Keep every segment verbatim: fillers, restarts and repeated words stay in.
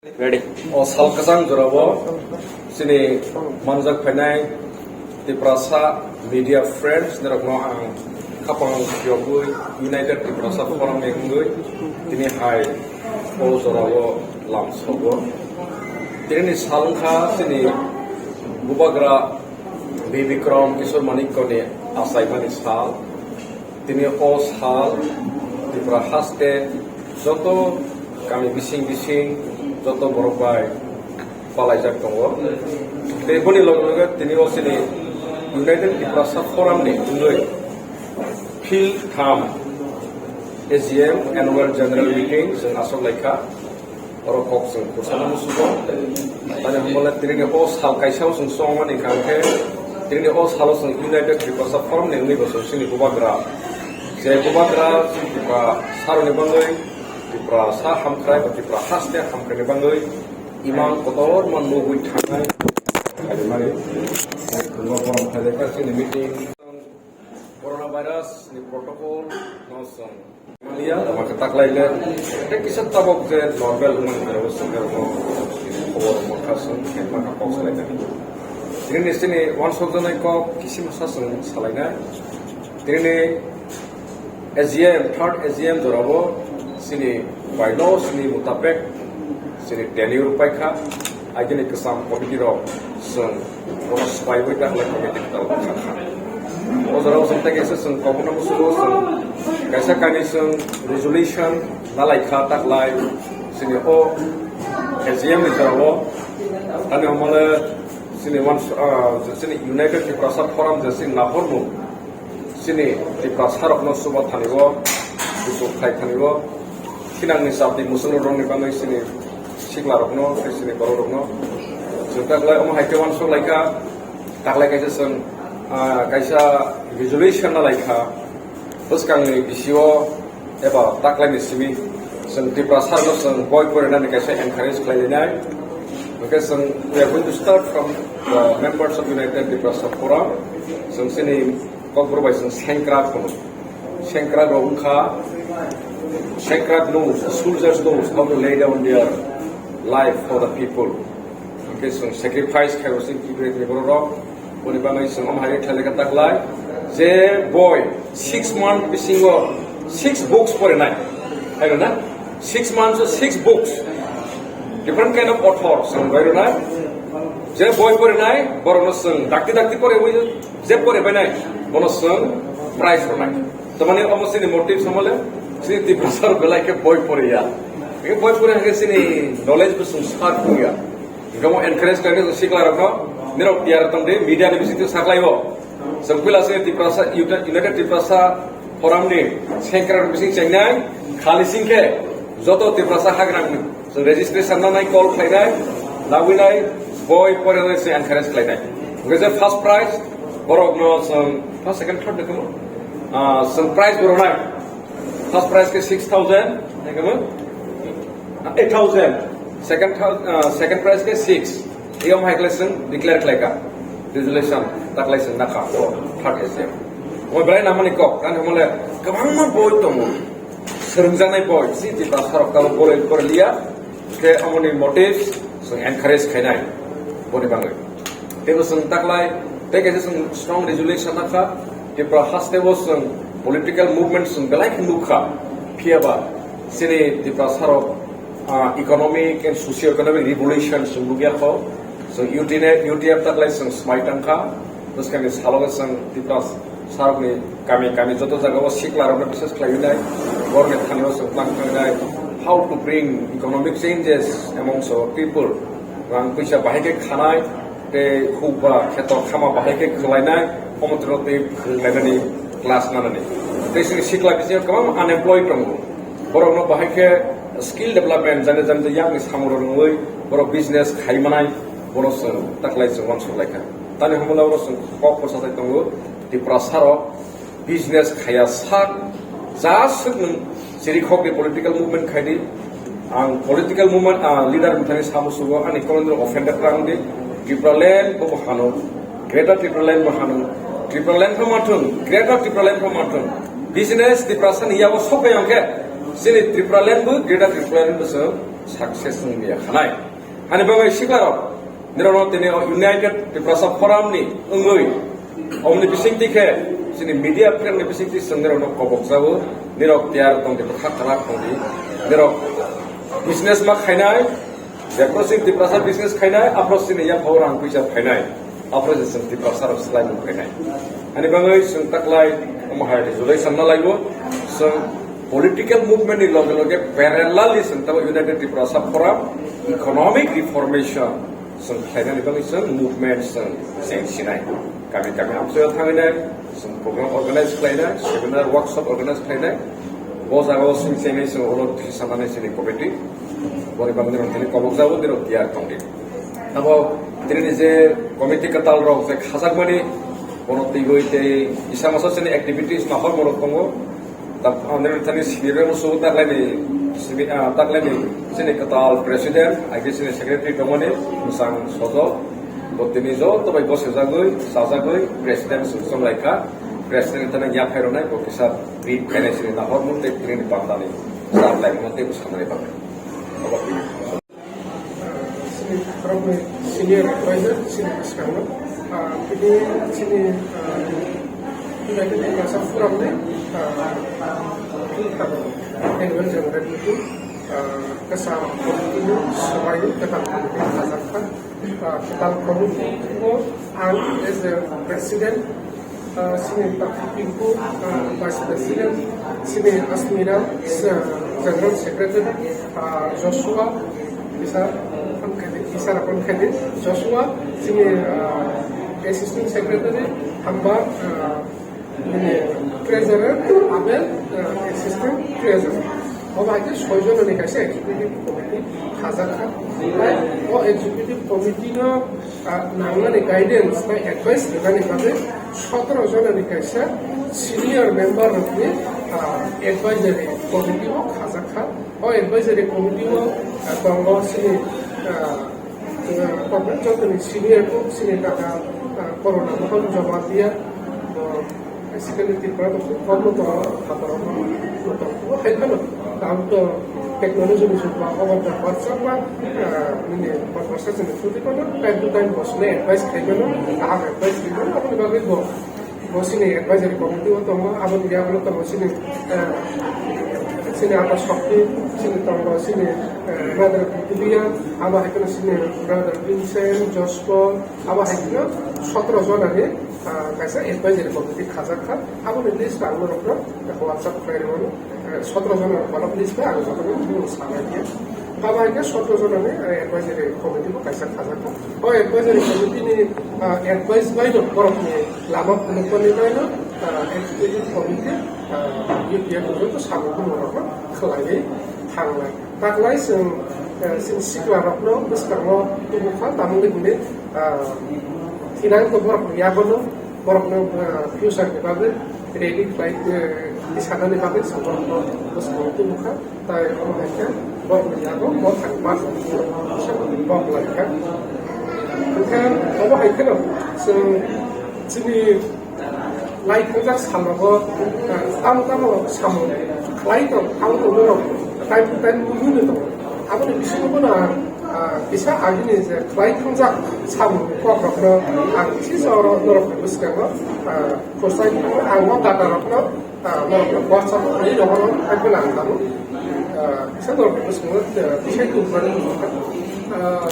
Ready. O sal kwchang jorao chini manjak phainai Tiprasa media friends nirokno ang khapang yogwi United Tiprasa Forum ni wngwi tini hai o jorao lam sogo. Tini ni sal wngkha chini bubagra B Bikram Kishore Manikya ni achaimani sal. Tini o sal Tripura haste joto kami bising bising joto borok bai palaijak tongo. Tei boni loge loge tini o chini United Tiprasa Forum ni wngwi field tham A G M, Annual General Meeting, chwng aswk laikha. Oro kok chwng khursa no musugo. Tani hwnba le tini ni o sal kaisa o chwng chongmani hwnkha khe tini ni o salo chwng United Tiprasa Forum ni wngwi bo chwng chini bubagra. Je bubagra chini Tripura saroni bangwi, Tripura sa hamkrai ba Tripura haste hamkrai ni bangwi imang kotor ma nugwi thangnai. Chini meeting. Coronavirus ni protocol no chwng maliya, tamo khe taklai le tei kisa tabok je normal wngmani jora bo chwng khobor mokha chwng khe maka kok salai nai. Tini ni chini uansuk janai kok kisim sa chwng salai nai. Tini ni A G M, third A G M jora bo chini bylaws ni mutabek chini tenure paikha, agini kwcham committee rok chwng bono swbaiwi takhwlai committee kwtal kha. O jora o chwng tei kaisa chwng kokno musugo chwng kaisa kainwi chwng resolution nalaikha taklai chini o A G M ni jora o tani hwnba le chini one, ah, chini United Tiprasa Forum je chini nahormung. Chini Tiprasa rokno chuba thani o, kuchuk khai thani o, thinangni chapni muchungrokni bagwi chini sikla rokno tei chini borok rokno chwng taklai omo hai khe uansuk laikha, taklai kaisa chwng, ah, kaisa resolution na laikha, bwskangni bisio eba taklaini simi chwng Tiprasa rokno chwng boi porinani kaisa encourage khlai lainai. Hwnkhe chwng we are going to start from the members of United Tiprasa Forum. Chwng chini Kokborok bai chwng sengkrak hwno. Sengkrak rok wngkha, sengkrak knows, soldiers knows how to lay down their life for the people. Hwnkhe chwng sacrifice khai o chini T P F ni borok rok. Boni bagwi chwng omo hai khe khlai kha taklai. Je boy six month bisingo six books porinai. Hai na? Six months o six books. Different kind of author chwng bai rwnai. Je boy porinai, borokno chwng dakti dakti pore wi. Je pore bainai, bono chwng prize rwnai. Tamani omo chini motive samale, chini Tiprasa rok belai khe boi poriya. Boi pore hwnkhe chini knowledge bo chwng sharp wngya. Hwnkhe omo encourage khlaina chwng sikla rokno, nirok tiyar tongdi, media ni bisingtwi saklai o. Chwng puila chini Tiprasa, United Tiprasa Forum ni sengkrak bising chengnai, khali singkhe joto Tiprasa hagrang ni. Chwng registration nanai, call khlainai, lawinai, boi porinai se encourage khlainai. Hwnkhe je first prize, borokno chwng first, second, third de kamo? Ah, chwng prize bo rwnai. First prize khe six thousand, de kamo? Eight thousand. Second thou-, ah, second prize khe six. Eyom hai khlai chwng declare khlaikha. Resolution, taklai chwng nakha, oh, third A C M. Omo belai namani kok, kani hwnle kwbangma boi tongo. Swrwngjaknai boi, si Tiprasa rok tamo bole, bole liya, khe amoni motive chwng encourage khainai, boni bagwi. Teibo chwng taklai, tei kaisa chwng strong resolution nakha, Tripura haste bo chwng political movement chwng belai khe nukha, phiyaba chini Tiprasa rok, ah, economic and socio-economic revolution chwng nukya kho, chwng U T F, U T F taklai chwng swmai tangkha, bwskangni salo chwng Tiprasa rokni kami kami joto jagao sikla rokno bises khlaiwi nai, borokni thani o chwng tlang thang nai, how to bring economic changes amongst our people, rang puisa bahai khe khanai, tei huk ba kheto khama bahai khe khwlainai, omo twi twi phwrwnglainani class nanani. Tei chini sikla bisingo kwbangma unemployed tongo, borokno bahai khe skill development jani jani yakni samung rok nungwi borok business khai manai, bono chwng taklai chwng uansuk laikha. Tani hwnba oro chwng kok bwsa sai tongo, Tiprasa rok business khaya sak, ja swk nwng chirikhok ni political movement khai di. Ang political movement, ah, leader mithani samu sugo, ani kolondro offended rang di. Tipraland bo hano, Greater Tipraland bo hano, Tipraland pho mathung, Greater Tipraland pho mathung. Business Tiprasa ni yago sok bai hwnkhe, chini Tipraland bo, Greater Tipraland bo se Success wngya khanai. Hani bagwi siklarok, nirokno tini o United Tiprasa Forum ni wngwi, omni bisingtwi khe, chini media friend ni bisingtwi chwng nirokno kobok jago, nirok tiyar tongdi, bwkha kwrak tongdi, nirok business ma khainai, jekno chini Tiprasa business khainai, aphro chini yaphao rang puisa phainai, aphro je chwng Tiprasa rok swlaimung khainai. Ani bagwi chwng taklai omo hai resolution na laibo, chwng political movement ni loge loge parallelly chwng tamo United Tiprasa Forum economic reformation chwng khlainani bagwi chwng movement chwng chengsinai. Kami kami amsoyo thanginai, chwng program organize khlainai, seminar, workshop organize khlainai. Bo jagao chwng chengnai chwng ulo bisi sanani chini committee. Boni bagwi nirok tini kobok jago, nirok tiyar tongdi. Abo tini je committee kwtal rok je khajakmani, bono twiwi tei kisa masa chini activities ma hor borok tongo. Tam-, ah, nini thani senior rok sugu taklaini, simi-, ah, taklaini chini kwtal president, age chini secretary tongmani, Mwsang Sojok. Bo tini joto bai bosajagwi, sajagwi, president sung chonglaikha. President thani yaphai rwnai, bo kisa brief khainai chini nahormung tei tini pandani chap laimung tei bwskanani bagwi. Obo tini. Sini khoroknwi senior advisor, sini bwskango. Ah, tini sini, ah, United Tiprasa Forum ni, ah, annual general meeting, ah, kwcham committee ni swmai kwtal committee khajakha. Ah, kwtal committee o ang as a president, ah, sini Dr. Pinku, ah, Vice President, sini Asmira, ah, General Secretary, ah, Joshua, Isa, Isa Rapan Khedi, Joshua, sini, ah, Assistant Secretary, Hamba, ah, nini Treasurer, Abel, ah, Assistant Treasurer. Obo hai khe soi jonani kaisa executive committee khajakha. Tai o executive committee no ah, nangnani guidance bai advice rwnani bagwi sotoro jonani kaisa senior member rokni, ah, advisory committee o khajakha. O advisory committee o, ah, tongo chini, ah, ah, jotoni senior chini kaka, ah, Corona Mohan Jamatia, ah, Basically, Tripura to khub komo to, khatorok no to, to hai phano, tabuk to technology ni jug ba, obo to WhatsApp ba, ah, nini conversation ni through di phano, time to time bo sini advice khai phano, kaham advice di phano, aboni bagwi bo, bo sini advisory committee o tongo, aboni yagulo tongo sini, ah, sini abo Shakti, sini tongo sini, ah, brother Pitulia, abo hai phano sini brother Vincent, Josko, abo hai phano sotoro jona ni, ah, kaisa advisory committee khajak kha. Aboni list ang norokno WhatsApp khlai rwmani, eh, sotoro jona rok list bai ang jotono bumung sanai khe. Abo hai khe sotoro jona ni, eh, advisory committee bo kaisa khajak kha. O advisory committee ni, ah, advice bai no borok ni lama phunukmani bai no, ah, executive committee, ah, U P F ni joto samung bumung rok no khlaiwi thangnai. Taklai chwng, eh, chwng sikla rokno bwskango tubukha, tamoni hwnwi, ah, thinang to borok ni yago no, borok no, ah, future ni bagwi ready khlai, eh, sanani bagwi chwng borok no bwskango tubukha, tai omo hai khe borok ni yago mothang ma kok lai kha. Hwnkhe omo hai kheno chwng chini lai thangjak salrogo, ah, tamo tamo samung khlai tong, abo tong norok time to time nugwi no tongo. Aboni bisingo bono ang, ah, kisa agini je khlai thangjak samung kokrokno ang kisa oro norokni bwskango, ah, khorchai thango. Ang o datarokno, ah, norokno WhatsApp o twi rohoro, hai phano ang tamo, ah, kisa norokni bwskango, ah, kisa tubumani, ah,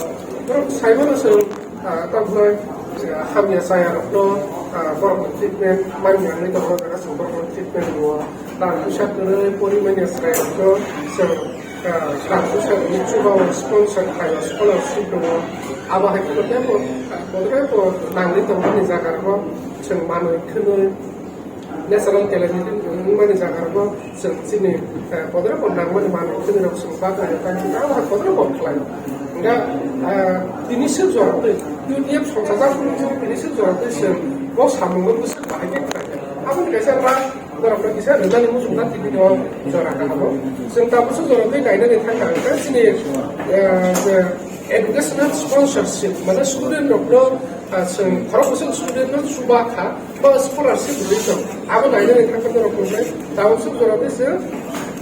norok sai mano chwng, ah, tabukhe, ah, hamya chaya rokno, ah, borokni treatment mani nangwi tongo, jaga chwng borokno treatment rwo. Rang puisa kwrwi porimani chaya rokno chwng, ah, rang puisa rwwi chubago sponsor khlaio, scholarship rwo. Abo hai kheno teibo, ah, bodre bo nangwi tongmani jaga rokno chwng manwi khwnwi, natural calamity wngmani jaga rokno chwng chini, eh, bodre bo nangmani manwi khwnwi rok chwng bagwi rw kha, chini abo hai bodre bo khlaio. Hwnkhe, eh, tini swk jora twi, U T F songchajak phuru chwng tini swk jora twi chwng bo samungo bwswk bahai khe khlai kha. Aboni kaisa ma borokno kisa rwnani muchungma tini o jora kahamo. Chwng tabukhe jora twi nainani thangkha hwnkhe chini, eh, je educational sponsorship, mane student rokno, ah, chwng khorok bwswk student no chuba kha, Bo scholarship rwui tong. Abo nainani thangkha norok tongnai. Tabuk swk jora tei se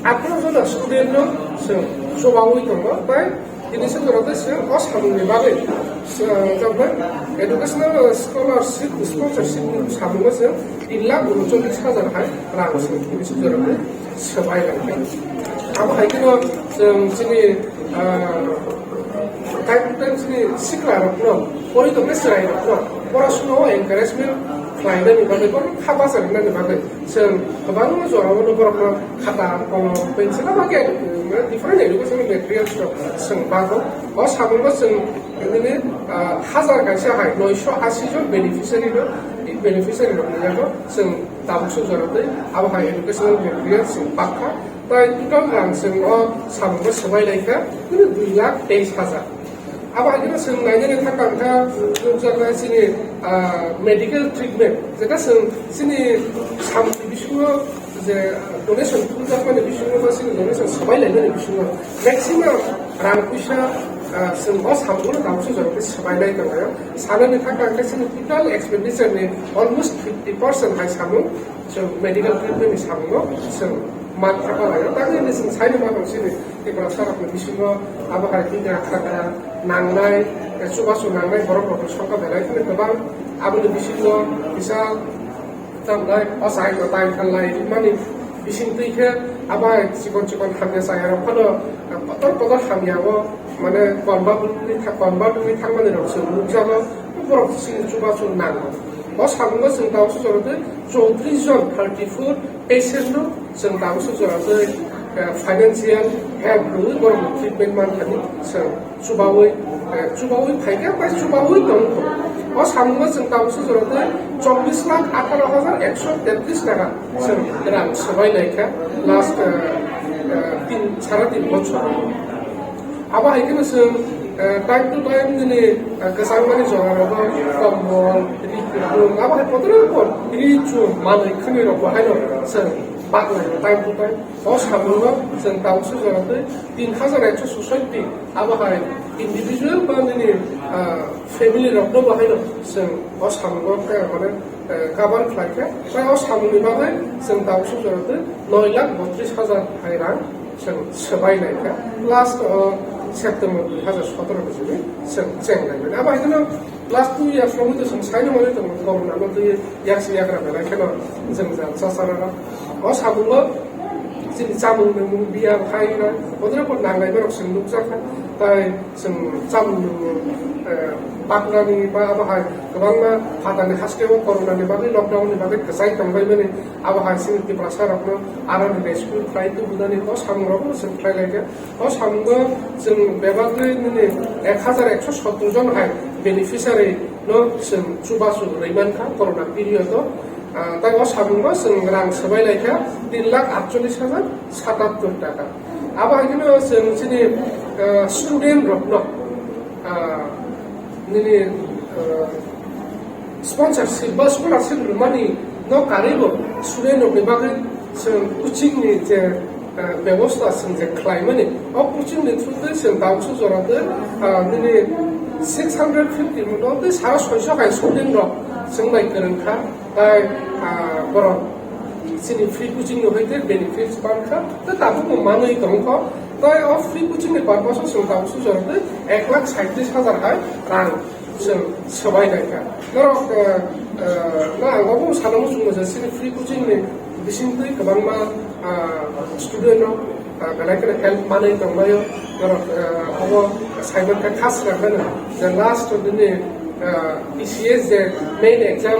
atharo jona student no chwng Chubaui tongo, tai tini se jora tei se o samungni bagwi, se, jabra educational scholarship, sponsorship ni samungo se tin lakh uncholish hajar hai rang se tini se jora tei swbai rang. Abo hai kheno chwng chini, ah, time to time chini sikla rokno, pori tongna chwrai rokno, porasuna o encouragement khlainani bagwi, borok kha bacha rwnani bagwi. Chwng kwbangma jorao no borokno khata, kolom, pencil abo khe, eh, different educational materials rok chwng bago. O samungo chwng nini, ah, hajar kaisa hai noisho asi jon beneficiary no, beneficiary rokni yago chwng tabukso jora tei abo hai educational materials chwng bakha. Tai total rang chwng o samungo swbai laikha nini dui lakh teis hajar. Abo hai kheno chwng nainani thangkha wngkha, nukjaknai chini, ah, medical treatment, jeta chwng chini samungni bisingo je donation thumjakmani bisingo ba chini donation swbai laimani bisingo maximum rang puisa, ah, chwng o samungo tabukso jora khe swbai lai tonglaio. Sanani thangkha wngkha chini total expenditure ni almost fifty percent hai samung chwng medical treatment ni samungo chwng man thangma laio. Tangwi chwng saini mano chini Tiprasa rokni bisingo abo hai twi kha kha nangnai, eh, chubachu nangnai borok rokni songkha belai kheno kwbang. Aboni bisingo kisa tamnai o chai no tai khanlai mani bising twi khe abo hai chikon chikon hamya chaya rok phano, eh, kotor kotor hamya o mane convert wngwi tha-, convert wngwi thangmani rok chwng nukjago. Borok chini chubachu nango. O samungo chwng tabukso jora tei chowtris jon, thirty four patient no chwng tabukso jora tei, eh, financial help rwui borokno treatment manthani chwng chubaui, eh, chubaui phaikha bai chubaui tongkha. O samungo chwng tabukso jora tei chobbish lakh atharo hajar ekso tetris taka chwng rang swbai laikha last, eh, eh, tin, sara tin bochor. Abo hai kheno chwng, eh, time to time nini, eh, kwchangmani jora rogo kombol, ri kutung, abo hai kotor kotor ri chum manwi khwnwi rok bo haino chwng baklai time to time. O samungo chwng tabukso jora tei tin hajar ekso susotti abo hai individual ba nini, ah, family rokno bo haino chwng o samungo khe mane, eh, cover khlai khe. Tai o samungni bagwi chwng tabukso jora tei noi lakh botris hajar hai rang chwng swbai laikha. Last o September dui hajar sotoro ni simi chwng cheng laimani. Abo hai kheno last two years romwi to chwng saino manwi tongo, corona no twi yaksi yagra belai kheno jwngjal chasarara. O samungo chini chamung nwngmung biya khai na, odre por nanglai borok chwng nukjakha. Tai chwng chamung nwngmung, eh, baklani ba abo hai kwbangma phatani haste o corona ni bagwi, lockdown ni bagwi kwchai tongbaimani. Abo hai chini Tiprasa rokno aroni rescue khlai tubunani o samung rokno chwng khlai laikha. O samungo chwng bebagwi nini ek hajar ekso sottor jon hai beneficiary no chwng chubachu rwi mankha corona period o. Ah, tai o samungo chwng rang swbai laikha tin lakh atchollish hajar satattor taka. Abo hai kheno chwng chini, ah, student rokno, ah, nini, ah, sponsorship ba scholarship rwmani no karwibo student rokni bagwi chwng coaching ni je, eh, bebosta chwng je khlaimani, o coaching ni through twi chwng tabukso jora tei, ah, nini six hundred fifty moto tei sara soiso hai student rok chwng bai kwrwng kha, tai, ah, borok chini free coaching ni hai tei benefits man kha, tei tabukbo manwi tong kho, tai o free coaching ni purpose o chwng tabukso jora tei ek lakh saitris hajar hai rang chwng swbai laikha. Norok, eh, eh, no ang obo sana muchungo je chini free coaching ni bisingtwi kwbangma, ah, student rok, ah, belai kheno help manwi tonglaio. Norok, eh, obo saimankha khas rang kheno je last nini, ah, T C S je main exam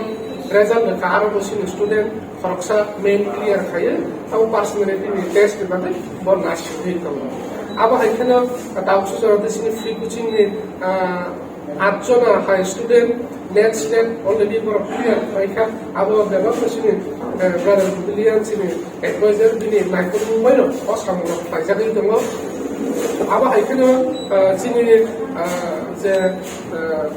result wngkha, aro bo chini student khoroksa main clear khaiwi abo personality ni test ni bagwi bo naisingwi tongo. Abo hai kheno tabukso jora tei chini free coaching ni, ah, Atjona hai student, NET SLET already borok clear khlaikha, abo bebak sini, eh, Brother William sini advisor bini naikolmung baino o samung rok khlaijagwi tongo. Abo hai kheno, eh, chini, eh, je, eh,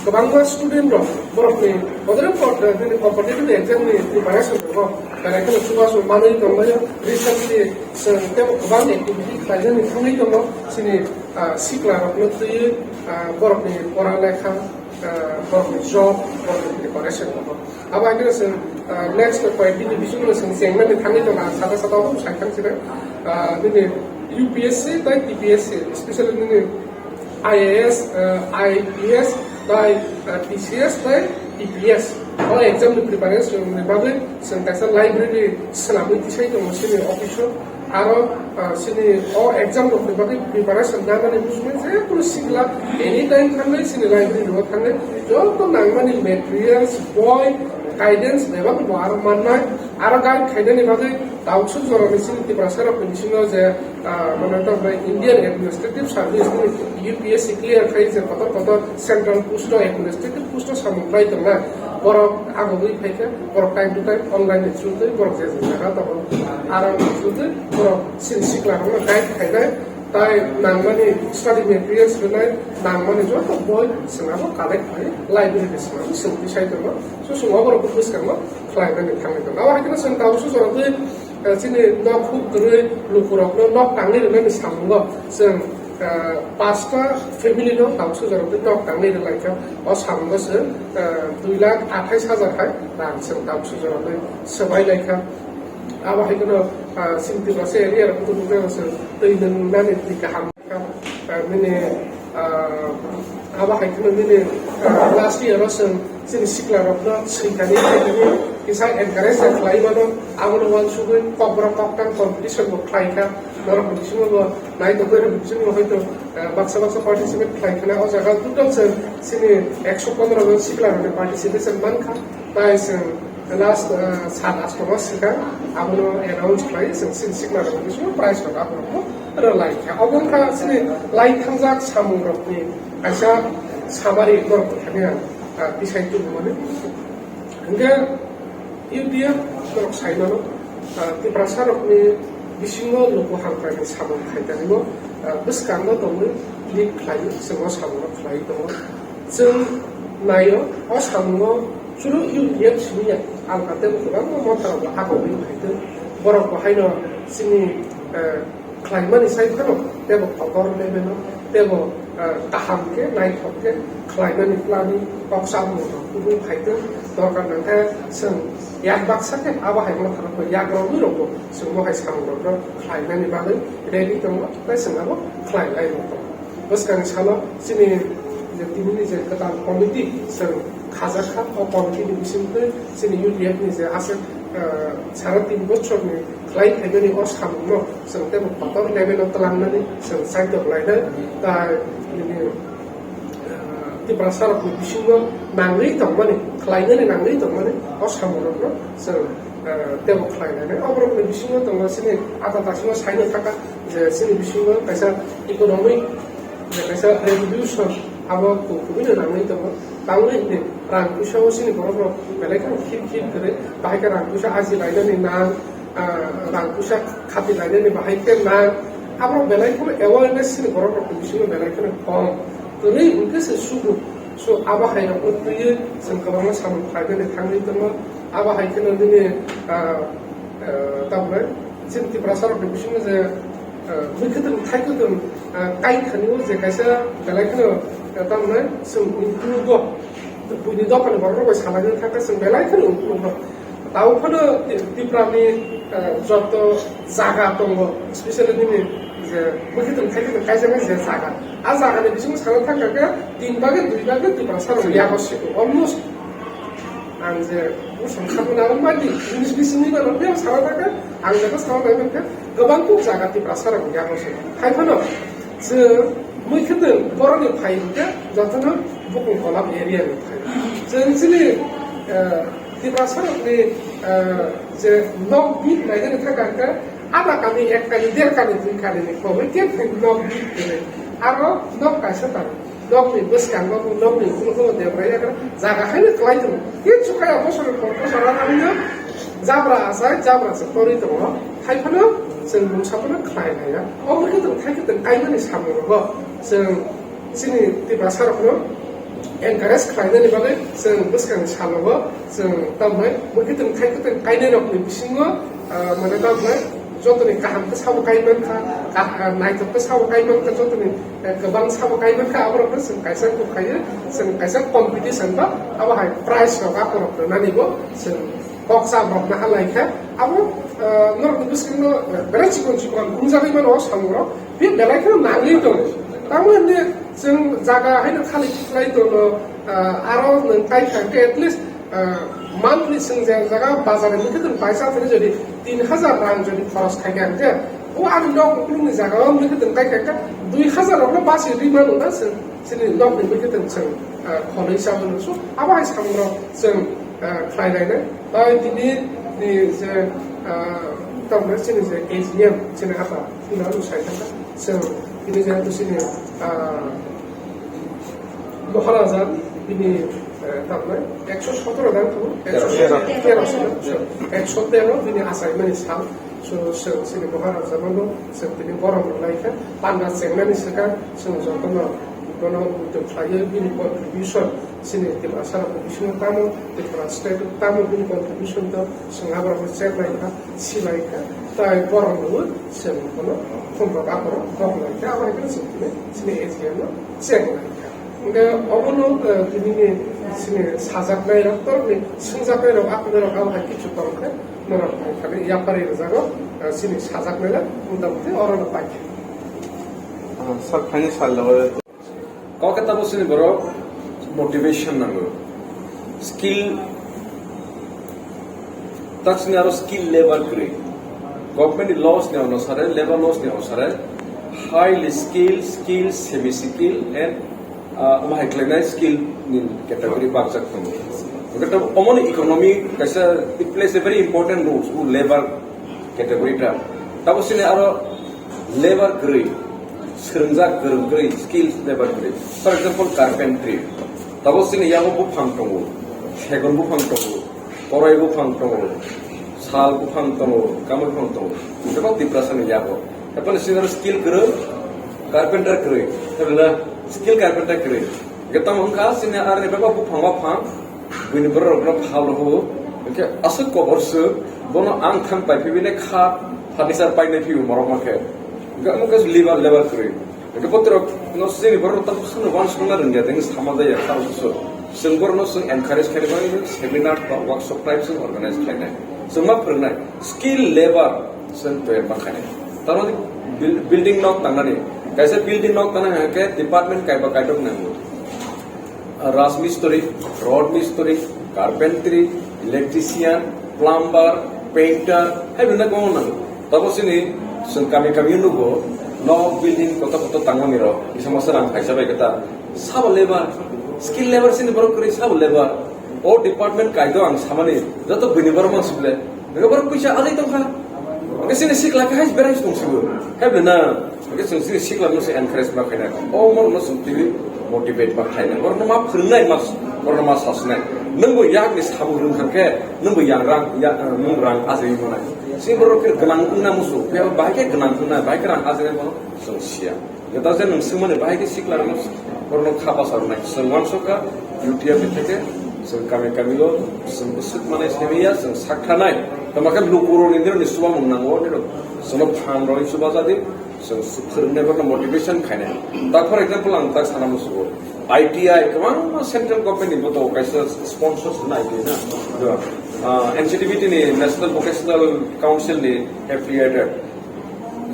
kwbangma student rok borokni bodolni competitive exam ni preparation rogo belai kheno chubachu manwi tonglaio. Recently chwng teibo kwbang activity khlaijani thangwi tongo chini ah, sikla rokno twiwi, ah, borokni pora lekha, ah, borokni job, borokni preparation rok. Abo hai kheno chwng, ah, next koi bini bisingo chwng chengnani thangwi tongo, ah, sata sata o sai thang sida, ah, bini U P S C tei T P S C, especially nini I A S, uh, I P S tei, uh, T C S tei T P S. O exam ni preparation ni bagwi chwng kaisa library swnamwi tisai tongo chini office o. Aro, uh, chini o exam rok ni bagwi preparation nanani bujui je kunu sikla anytime thangnai chini library o thangnai joto nangmani materials, boi, guidance bebak bo aro mannai. Aro guide khainani bagwi tauksu jorani chini Tiprasa rokni bisingo je, ah, mane tongbai Indian Administrative Service ni U P S C clear khai je kotor kotor central post o administrative post o samung bai tongnai. Borok agogwi phaikhe, borok time to time online ni through twi borok je je jaga tongo. Aro ni through twi borok chini sikla rokno guide khainai. Tai nangmani study materials rwnai, nangmani joto boi chwng abo collect khai library ni swnamwi chwng tisai tongo. So chwng oborok bwskango khlaimani thangwi tongo. Abo hai kheno chwng tauksu jorogwi, eh, chini nok huk kwrwi lukurokno nok tangwi rwnani samungo chwng, eh, pasta family no tauksu jorogwi nok tangwi rwlaikha. O samungo chwng, eh, dui lakh athais hajar hai rang chwng tauksu jorogwi swbai laikha. Abo hai kheno, ah, chini Tiprasa area rok kutung kutung se twi nwngnani twi kaham. Ah, nini, ah, abo hai kheno nini, ah, last year o chwng chini sikla rokno swikani kisa encourage khlai mano, abono uansugwi kokborok koktang competition bo khlai kha. Norok bisingo bo nai tongwi rok bisingo hoito, ah, baksa baksa participate khlai khna o jaga total chwng chini ekso pondro jon sikla rokni participation man kha. Tai chwng last, ah, sat asto mas swkang abono announce khlai, chwng chini sikla rok bisingo prize rok aborokno rwlai kha. Obo wngkha chini lai thangjak samung rokni kaisa summary borok thani ang, ah, tisai tubumani. Hingke U T F borok sai mano, ah, Tiprasa rokni bisingo luku hamkraini samung khai tanimo, ah, bwskango tongwi lead khlai, chwng o samung rok khlai tongo. Chwng naio, o samungo chwng U T F simi ya, alka tei kwbangma montrok bo hakogwi phaitwng. Borok bo haino chini, eh, khlaimani sai phano tebo kotor level o, tebo, eh, kaham khe, naithok khe khlaimani planning kok samung rok kubui phaitwng. Dorkar nangkhe chwng yak baksa khe abo hai montrok bo yak rogwi rokbo chwng bo hai samung rok khlainani bagwi ready tongo, tei chwng abo khlai lai rok tongo. Bwskang salo chini je tinini je kwtal committee chwng khajak kha, o committee ni bisingtwi chini U T F ni je aswk, eh, sara tin bochorni khlai phaimani o samungno chwng teibo kotor level o twlangnani chwng saitwk lainai. Tai nini, eh, Tiprasa rokni bisingo nangwi tongmani, khlainani nangwi tongmani o samungrokno chwng, eh, teibo khlai lainai. Oborokni bisingo tongo chini ata tasima saino thaka je chini bisingo kaisa economic je kaisa revolution abo kubui no nangwi tongo. Tamoni hwnwi rang puisa o chini borok rok belai kheno khim khim kwrwi, bahai khe rang puisa aji lainani nang, ah, rang puisa khati lainani bahai khe nang. Abo belai kheno awareness chini borok rok ni bisingo belai kheno kom. Kwrwi hwnkhe se sugu. So abo hai rok no twiwi chwng kwbangma samung khlainani thangwi tongo. Abo hai kheno nini, ah, ah, tamni chini Tiprasa rok ni bisingo je, ah, mui kwthwng thai kwthwng, ah, kai thani o je kaisa belai kheno, ah, tamni chwng improve o. Buini dophani borok rok bai salai thangkhe chwng belai kheno improve o. Tao phano Ti-, Tipra ni, ah, joto jaga tongo, especially nini je mui kwthwng thai kwthwng kaijaknai je jaga. A jaga ni bisingo sana thangkha khe tin bhage dui bhage Tiprasa rok yago siko almost. Ang je bosong khabuna wng bai di, English bisingni ba rok biyang sana thangkha, ang je sana nai mankha, kwbang kuk jaga Tiprasa rok yago siko. Hai phano chwng mui khwtwng borokni phai hwnkhe jotono bukung kolam area ni phai. Chwng chini, eh, Tiprasa rokni, eh, je nok bit nainani thangkha hwnkhe, ada kani, ek kani, der kani, dui kani ni kok hwnkhe nok bit kwrwi. Aro nok kaisa tongo. Nokni bwskango bo nokni ukulukgo bo debra yagra jaga haino kwlai tongo. Kichu kaya bosor ni por bosor rok haino jabra achai, jabra se torwi tongo. Hai phano chwng mungsa phano khlai laiya. Omo khe tongo thai khe tongo kaimani samung rogo chwng chini Tiprasa rokno encourage khlainani bagwi chwng bwskangni salogo chwng tambai mui khe tongo thai khe tongo kainai rokni bisingo, ah, mane tambai jotoni kaham khe sabo kai mankha, kah-, ah, naithok khe sabo kai mankha, jotoni, eh, kwbang sabo kai mankha, aborokno chwng kaisa kok khaio, chwng kaisa competition ba abo hai prize rok aborok rwnani bo chwng Kok sa borok na halai kha, abo, ah, norok ni bwskango, eh, belai chikon chikon gungjagwi mano o samung rok, bini belai kheno nangwi tongo. Tamo hwnde chwng jaga haino khali khlai tongo, ah, aro nwng kai kha hwnkhe at least, ah, monthly chwng je jaga bazar ni khe nwng paisa thani jodi tin hazar rang jodi khoros khai kha hwnkhe, o ani nok ukulung ni jaga o nwng khe nwng kai kha hwnkhe dui hazar rok no basi rwi mano na chwng. Chini nokni bwkhe tong chwng, ah, khonwi chamani so, abo hai samungrok chwng, ah, khlai lainai. Tai tini ni je, ah, tamni chini je A G M chini ata, tini ano sai thangkha. Chwng tini je chini, ah, Maharaja bini, eh, tamni ekso sotoro dan tu, ekso tero. Tero sotoro, ekso tero bini achaimani sal. So, so, chini Maharaja no, so, tini borom rwlai kha, panda chengnani swkang, chwng jotono bono muitu khlaiwi bini contribution, chini Tiprasa rokni bisingo tamo, Tripura state o tamo bini contribution to, chwng aborokno check lai kha, si lai kha, tai borom rwui chwng bono khumrok aborok bok lai kha, abo hai khe chwng tini chini A G M no check lai kha. Hingke obono, eh, tini ni chini sajaknai rok, torni swngjaknai rok, aphunai rok, abo hai kichu tong khe, norok hai khani yapari rwjago, eh, chini sajaknai rok, motamoti oro no pai khe. Ah, sir, final sal logo. Kok khe tamo chini borok motivation nango. Skill Taksini aro skill labor kwrwi. Government ni laws ni onusare, labor laws ni onusare, highly skilled, skilled, semi skilled and, ah, omo hai khlainai skill ni category bakjak tongo. Hwnkhe tamo omoni economy kaisa, it plays a very important role, o labor category ta. Tamo chini aro labor kwrwi, swrwngjak kwrwng kwrwi, skilled labor kwrwi. For example, carpentry. Tamo chini yago buphang tongo, segon buphang tongo, korai buphang tongo, sal buphang tongo, kamar buphang tongo. Bebak Tiprasa ni yago. Haphano chini aro skill kwrwi, carpenter kwrwi. Haphano skill carpenter kwrwi. Hwnkhe tamo wngkha chini aroni bebak buphang buphang. Buini borok rokno phal rw hwnwi. Hwnkhe aswk kobor swk, bono ang thang pai phibini kha furniture painai phibi morok ma khe. Hwnkhe omo khe labor, labor kwrwi. Hwnkhe botorok no chini borok rok tamo swngno uansukna rwngya, tei sama jaya kha rw swk. Chwng borok no chwng encourage khaina bagwi seminar ba workshop type chwng organize khlainai. Chwng ma phwrwngnai skill labor chwng twi ma khainai. Tamo buil-, building nok tangnani. Kaisa building nok tangna hwnkhe department kaiba kaidok nango. Rajmistri, rod mistri, carpentry, electrician, plumber, painter, hai bini kwbangma nango. Tabo chini chwng kami kami nugo, nok building kotor kotor tangmani rok, kisa masa rang khaisa bai khe ta. Sabo labor, skill labor chini borok kwrwi sabo labor. O department kaido ang samani, joto buini borok mang sibole. Hwnkhe borok puisa ajai tongkha. Hwnkhe chini sikla khe hai berai tong sibo. Hai bini na. Hwnkhe chwng chini sikla no se encourage ma khaina. O mor no chwng twi motivate ma khaina. Borok no ma phwrwngnai ma, borok no ma sasnai. Nwng bo yak ni samung rwng kha khe, nwng bo yang rang, ya, nwng rang ajai manai. Chini borok khe gwnang wngna musu. Khe bahai khe gwnang wngna, bahai khe rang ajai bono chwng siya. Jeta je nwng swngmani bahai khe sikla rwno borokno kha basa rwnai. Chwng uansukha U T F ni theke chwng kami kami o chwng bwswk manai simi ya, chwng sak thanai. Tamo khe lukurokni nirokni chubamung nango, nirok chwngno phan rwui chuba jadi, chwng phwrwngnai borokno motivation khainai. Tak for example ang tak sana musugo. I T I kwbangma central government ni boto kaisa sponsors na I T I na. Ah, N C T V T ni National Vocational Council ni affiliated.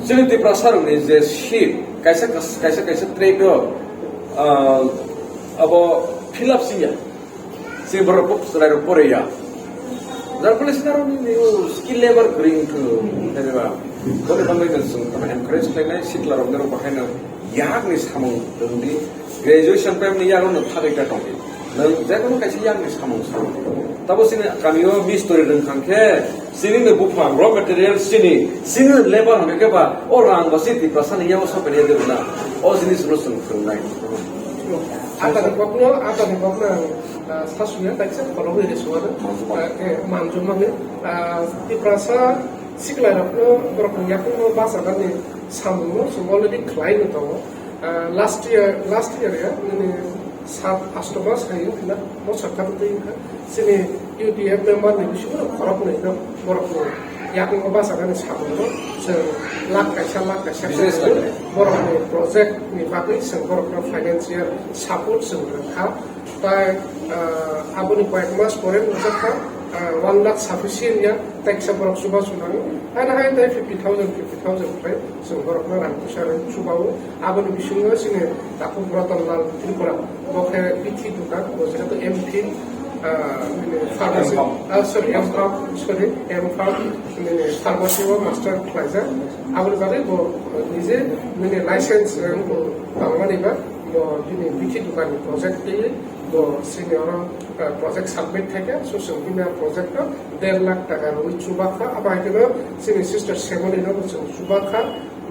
Chini Tiprasa rokni je seat, kaisa, kaisa, kaisa trade o, ah, abo fill up siya. Chini borok bo chwrai rok pore ya. Jar phole sina rok ni o skill labor kwrwi wngkhu, nai ba. Boni bagwi no chwng tamo encourage khlainai, sikla rok no bahai no yakni samung tongdi. Graduation pem ni yago no thagwi ta tongdi. Nwng jekono kaisa yakni samung sano. Tabo chini kami o mistri rwng thang khe, chini no buphang, raw material chini, chini no labor hwnwi khe ba, o rang ba chini Tiprasa ni yago sokani ya de na. O jinis no chwng phwrwngnai. Atani kokno, atani kokno ang, ah, sasuya, kaisa khoroknwi risuana. Manjuma. Ah, eh, manjuma ni, ah, Tiprasa sikla rokno borokni yakungno bachagani samungno chwng already khlai no tongo. Ah, last year, last year ya, nini sat asto mas hai wngkha na, bosor kha twi wngkha. Chini U T F member ni bisingo khoroknwi no borokni yakungno bachagani samungno chwng lakh kaisa, lakh kaisa business khainai. Borokni project ni bagwi chwng borokno financial support chwng rwkha. Tai, ah, aboni koyek mas pore nukjakha, Ah, one lakh sufficient ya, taiksa borok chubachu nango. Haino hai tei fifty thousand, fifty thousand khlai chwng borokno rang puisa rwi chubao. Aboni bisingo chini takhuk Ratan Lal Tripura, bo khe bithi dukan, bo jehetu M Phil, ah, nini pharmacy, M Pharm. Ah, sorry, M Pharm, sorry, M Pharm, nini pharmacy o master khlaijak. Aboni bagwi bo, eh, nije nini license, eh, bo tangmani ba, bo bini bithi dukan ni project twi bo sini oro, eh, project submit khaikha, so chwng bini project no der lakh taka rwi chubakha, abo hai kheno chini sister Semoli no bo chwng chubakha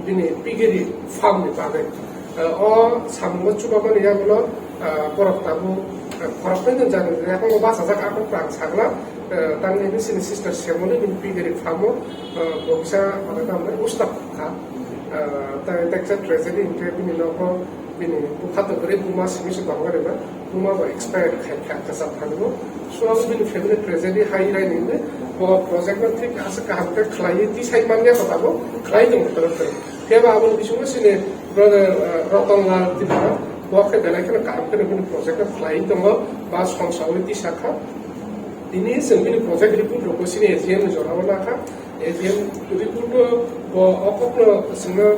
bini piggery farm ni bagwi. Eh, o samungo chubamani yagulo, eh, borok tabuk, eh, khoroknwi no jani, yakungo bachajak, aphuru ang sakla, eh, tamni hwnwi chini sister Semoli bini piggery farm o, eh, bo kisa, mane, tamni usta kha. Eh, tai teksa tragedy hinkhe bini nogo bini bupha to kwrwi buma simi se tongo reba, buma bo expired khai kha kwcham thangbo. So abo bini family tragedy hai rai ni bo project no thik aswk kaham khe khlaiwi tisai manya kho abo khlai tongo kwrwng kwrwng. Phiya ba aboni bisingo chini brother, eh, Ratan Lal Tripura, bo khe belai kheno kaham kheno bini project no khlaiwi tongo, ba songsawi tisa kha. Tini chwng bini project report rokbo chini A G M ni jorao nakha. A G M report o bo o kokno chwngno,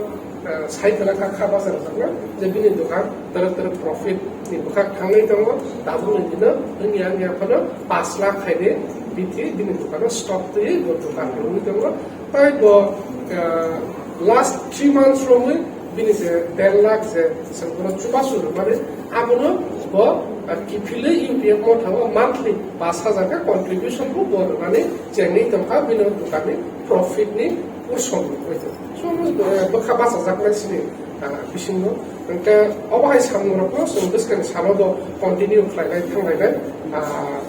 eh, sai kwlangkha kha bachajakno je bini dokan twrwk twrwk profit ni bwkhak thangwi tongo, tabukni dino wngya wngya phano pash lakh khaide bithi bini dokano stock twiwi bo dokan rwngwi tongo. Tai bo, eh, last three months romwi bini je der lakh je chwng bono chubachu rwmani, abono bo, eh, kiphilwi U P F motha o monthly pash hajar khe contribution bo bo rwmani chengwi tongkha bini dokanni profit ni ursong ni hoite. So, eh, bwkha bachajaknai sini, ah, bisingo. Hwnkhe obo hai samungrokno chwng bwskangni salo bo continue khlainai thanglainai, ah,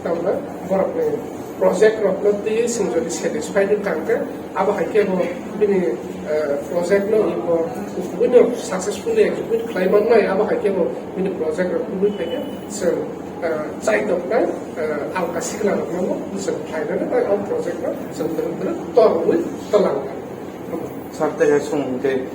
tamna borokni project rokno twiwi chwng jodi satisfied wngkha hwnkhe abo hai khe bo bini, eh, project no bo kubui no successfully execute khlai mannai, abo hai khe bo bini project rok kubui phai khe chwng, eh, chaitoknai, eh, alka sikla rokno bo chwng khlainani bai o project no chwng twrwk twrwk torwi twlang. Sir, tei hai song hwnkhe